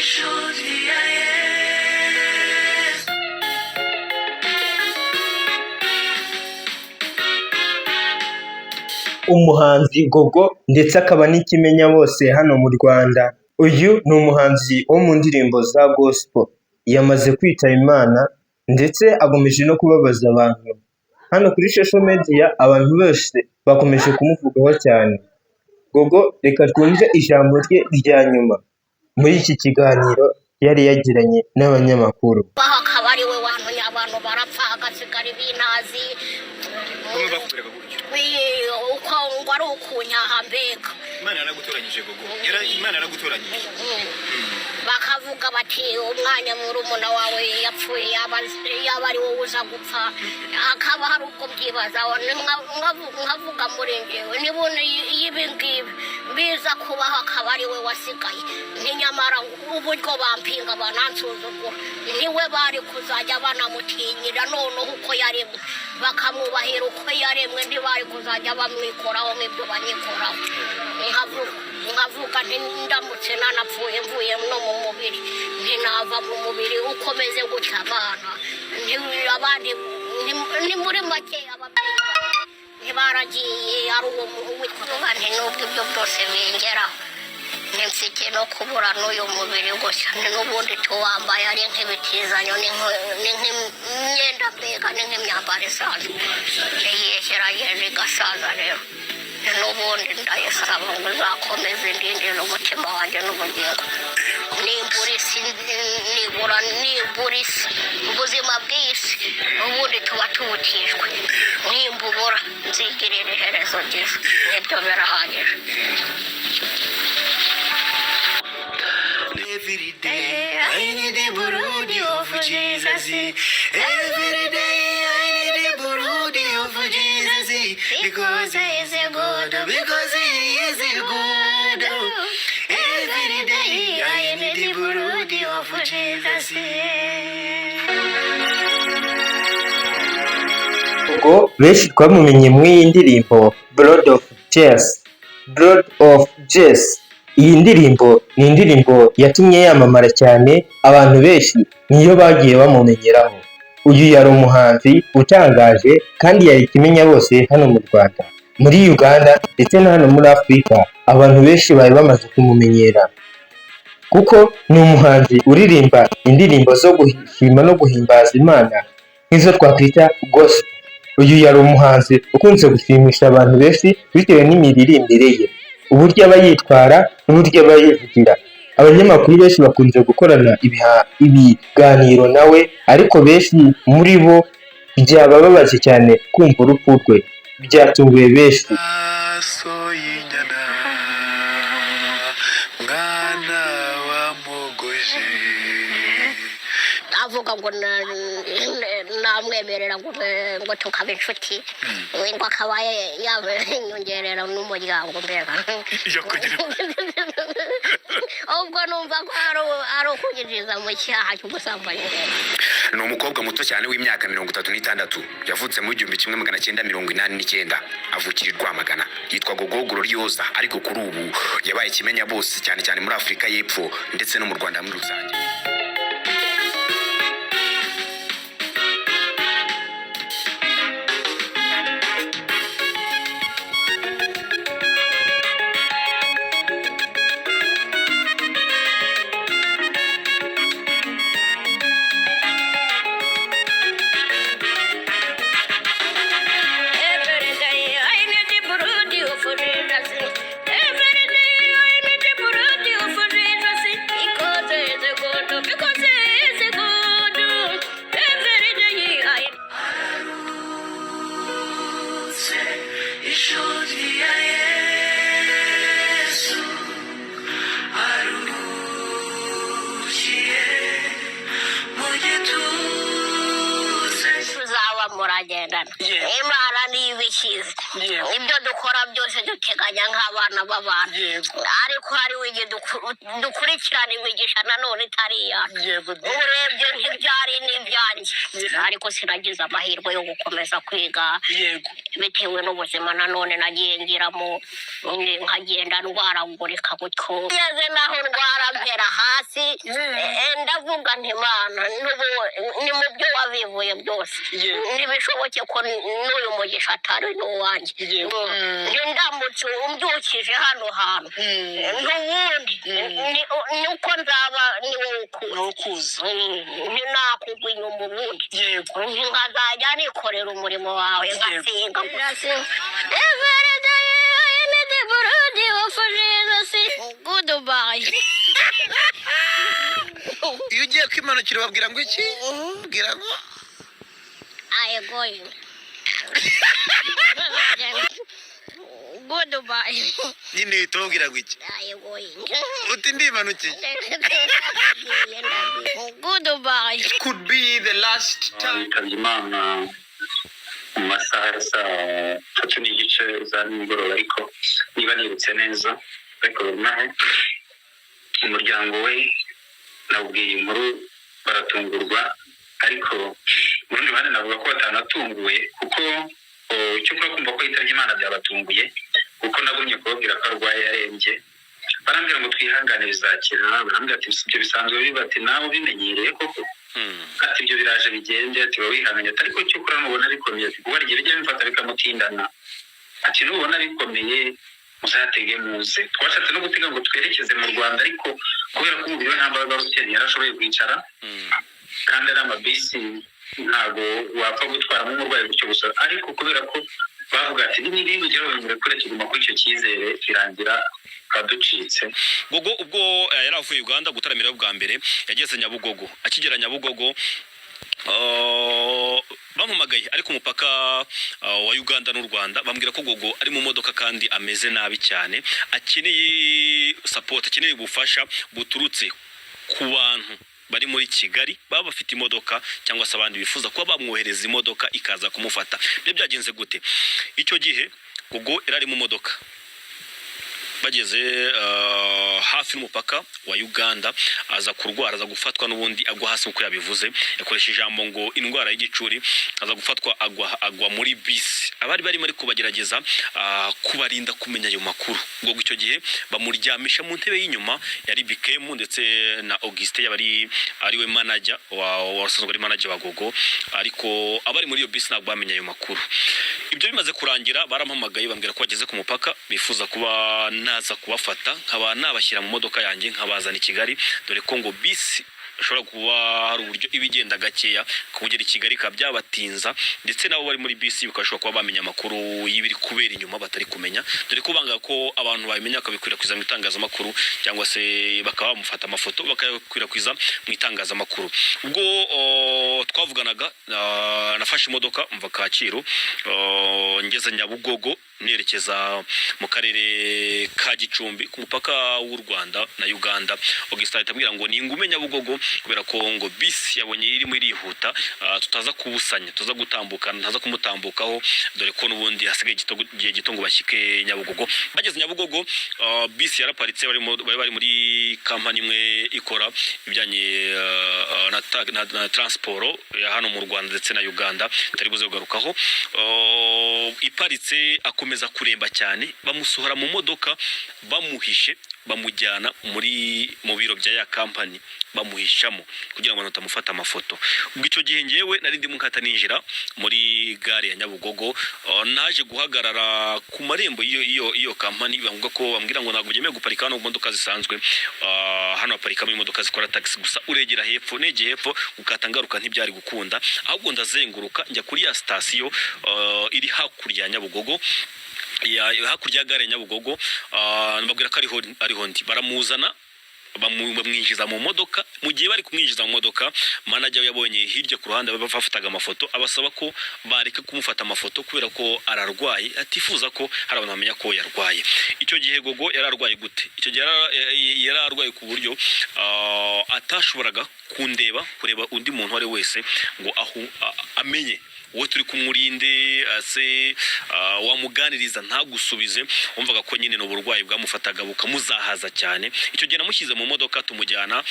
Inshuti ya Yesu. Umuhanzi Gogo ndetse akaba n'ikimenya bose hano mu Rwanda, uyu ni umuhanzi wo mu ndirimbo za gospel, yamaze kwitaba Imana ndetse akomeje no kubabaza abantu, hano kuri social media abantu bose bakomeje kumuvugaho cyane. Gogo reka twumve ijambo rye rya nyuma muri iki kiganiro yari yagiranye n'abanyamakuru. Akaba ari we wantuye, abantu barapfa hagasigara ibintazi. Bamwe bakubwiraga gutyo? Uko ngo ari ukunyaha mbega. Imana yaragutoranyije, Gogo. Imana yaragutoranyije. Bakavuga bati umwanya murumuna wawe yapfuye yaba ari wowe uza gupfa. Hakaba hari ubwo mbyibazaho, nkavuga muri njyewe nibona ibi ngibi biza kubaho akaba ari we wasigaye, ni nyamara uburyo bampinga banansuzugura, niwe bari kuzajya banamutinyira noneho uko yaremwe, bakamwubahira uko yaremwe, ntibari kuzajya bamwikoraho nk'ibyo banyikoraho. Nkavuga nti ndamutse nanapfuye mvuye no mu mubiri, ntinava mu mubiri ukomeze gutya abana abandi ni muri make ababyeyi ntibaragiye ari uwo witwa nti nubwo ibyo byose bingeraho ntimfite no kubura n'uyu mubiri gusa, ni n'ubundi tuwambaye ari nk'ibitizanyo, ni nk'imyenda mbega, ni nk'imyambaro isanzwe ntiyeshyerageze igasaza. Rero n'ubundi ndayisaba ngo izakomeze indindire umutima wanjye n'ubugingo, nimbura isi, nibura nibura isi, ubuzima bw'isi ubundi tuba tubutijwe, nimbubura nzigirira iherezo ryiza, nibyo birahagije. Every day I need the blood of Jesus. Every day I need the blood of Jesus. Because he is good, because he is good. Every day I need the blood of Jesus. Gogo benshi twamumenye muri iyi ndirimbo Blood of Jesus. Blood of Jesus. Iyi ndirimbo ni indirimbo yatumye yamamara cyane, abantu benshi niyo bagiye bamumenyeraho. Uyu yari umuhanzi utangaje kandi yari ikimenya bose hano mu Rwanda, muri Uganda ndetse na hano muri Afurika, abantu benshi bari bamaze kumumenyera kuko ni umuhanzi uririmba indirimbo zo gushima no guhimbaza Imana nk'izo twakwita gospel. Uyu yari umuhanzi ukunze gushimisha abantu benshi bitewe n'imiririmbire ye, uburyo aba yitwara n'uburyo aba yivugira. Abanyamakuru benshi bakunze gukorana ibiganiro nawe, ariko benshi muri bo byabababaje cyane kumva urupfu rwe, byatunguye benshi. Maso y'inyana, mwana wa mugoje. Avuga ngo namwemerera ngo tukaba inshuti, ngo akaba yanyongerera n'umuryango mbega. Yakugira Ubwo numva ko ari ukunyinjiza mu cyaha cy'ubusambanyi. Ni umukobwa muto cyane w'imyaka 36, yavutse mu 1989, avukira i Rwamagana, yitwa Gogo Gloriosa, ariko kuri ubu yabaye ikimenya bose cyane cyane muri Afurika y'Epfo ndetse no mu Rwanda muri rusange. Every day I need the blood of Jesus. Every day I need the blood of Jesus. Because he is good, urakizi. Ibyo dukora byose duteganya nk'abana b'abantu, ariko hariho igihe dukurikirana imigisha nanone itari iyacu. Urebye ntibyari n'ibyanjye, ariko sinagize amahirwe yo gukomeza kwiga bitewe n'ubuzima nanone nagiye ngiramo, nkagenda ndwaragurika gutyo, ngeze naho ndwara mpera hasi. Ndavuga nti: "Mana, ni mu byo wabivuye byose, ntibishoboke ko n'uyu mugisha atari n'uwanjye. Ndamutse umbyukije hano hantu n'ubundi ni uko nzaba ni wowe ukuzi, ntinakugwa inyuma ubundi, nkazajya nikorera umurimo wawe ngasenga gusa." Every day I need the blood of Jesus. Goodbye. Iyo ugiye kwimanukira ubabwira ngo iki? Ubwira ngo? I going. Goodbye. Nyine uhita ubabwira ngo iki? I going. Uti ndimanukiye. Goodbye. Could be the last time. Yitabye Imana mu masaha ya saa 3:30 za nimugoroba, ariko niba nibutse neza. Ariko naho umuryango we nawubwiye inkuru baratungurwa, ariko mu rundi ruhande navuga ko batanatunguwe, kuko icyo kuba kumva ko yitabye Imana byabatunguye, kuko nagumye kubabwira ko arwaye yarembye, barambwira ngo twihangane bizakira. Barambwira ati ibyo bisanzwe biba, ati nawe ubimenyereye koko, ati ibyo biraje bigende, ati wowe wihanganye, ati ariko icyo ukora nubona bikomeye, ati kuko hari igihe bijya bimfata bikamutindana, ati nubona bikomeye muzatege muze. Twashatse no gutega ngo twerekeze mu Rwanda, ariko kubera ko umubiri we nta mbaraga wari ufite, ntiyarashoboye kwicara, kandi ari amabisi ntabwo wapfa gutwaramo umurwayi gutyo gusa. Ariko kubera ko bavuga ati niba ugeraho bimurekure, tuguma kuri icyo cyizere, birangira kaducitse. Gogo ubwo yari avuye Uganda gutaramira bwa mbere, yageze Nyabugogo. Akigera Nyabugogo, bampamagaye ari ku mupaka wa Uganda n'u Rwanda, bambwira ko Gogo ari mu modoka kandi ameze nabi cyane, akeneye support, akeneye ubufasha buturutse ku bantu bari muri Kigali baba bafite imodoka cyangwa se abandi bifuza kuba bamwohereza imodoka ikaza kumufata. Ibyo byagenze gute? Icyo gihe Gogo yari ari mu modoka, bageze hafi n'umupaka wa Uganda aza kurwara, aza gufatwa n'ubundi agwa hasi nk'uko yabivuze, yakoresha ijambo ngo indwara y'igicuri, aza gufatwa agwa muri bisi. Abari barimo ariko bagerageza kubarinda kumenya ayo makuru. Ngo icyo gihe bamuryamisha mu ntebe y'inyuma, yari Bikemu ndetse na Augustin, yaba ari we manager wa wasanzwe ari manager wa Gogo, ariko abari muri iyo bisi ntabwo bamenye ayo makuru. Ibyo bimaze kurangira barampamagaye, bambwira ko bageze ku mupaka, bifuza kuba naza kubafata nkaba nabashyira mu modoka yanjye nkabazana i Kigali, dore ko ngo bisi ashobora kuba hari uburyo iba igenda gakeya, kugera i Kigali bikaba byabatinza, ndetse nabo bari muri bisi bikabashobora kuba bamenya amakuru y'ibiri kubera inyuma batari kumenya, dore ko banga ko abantu babimenya bakabikwirakwiza mu itangazamakuru, cyangwa se bakaba bamufata amafoto bakayakwirakwiza mu itangazamakuru. Ubwo twavuganaga, nafashe imodoka mva Kacyiru, ngeze Nyabugogo nerekeza mu karere ka Gicumbi ku mupaka w'u Rwanda na Uganda. Augustin ahita ambwira ngo ningume Nyabugogo, kubera ko ngo bisi yabonye irimo irihuta, tutaza kubusanya, tuza gutambuka, ntaza kumutambukaho, dore ko n'ubundi hasigaye igihe gito ngo bashyike Nyabugogo. Bageze Nyabugogo, bisi yaraparitse, bari muri kampani imwe ikora ibijyanye na transport ya hano mu Rwanda ndetse na Uganda tutari buze kugarukaho. Iparitse akomeza kuremba cyane, bamusohora mu modoka bamuhishe, bamujyana mu biro bya ya kampani, bamuhishamo kugira ngo abantu batamufata amafoto. Ubwo icyo gihe ngewe nari ndimo nkata ninjira muri gare ya Nyabugogo, naje guhagarara ku marembo y'iyo kampani, biba ngombwa ko bambwira ngo ntabwo byemewe guparika hano mu modoka zisanzwe, hano haparikamo imodoka zikora taxi gusa, uregera hepfo. Negeye hepfo gukata ngaruka ntibyari gukunda, ahubwo ndazenguruka njya kuri ya sitasiyo iri hakurya ya Nyabugogo, hakurya ya gare ya Nyabugogo, mbabwira ko ariho ndi, baramuzana bamwinjiza mu modoka. Mu gihe bari kumwinjiza mu modoka, manager we yabonye hirya ku ruhande bafataga amafoto, abasaba ko bareka kumufata amafoto kubera ko ararwaye, atifuza ko hari abantu bamenya ko yarwaye. Icyo gihe Gogo yari arwaye gute? Icyo gihe yari arwaye ku buryo atashoboraga kundeba, kureba undi muntu uwo ari we wese ngo amenye Wowe turi kumurinde se, wamuganiriza ntagusubize. Wumvaga ko nyine ni uburwayi bwamufataga bukamuzahaza cyane. Icyo gihe namushyize mu modoka, tumujyana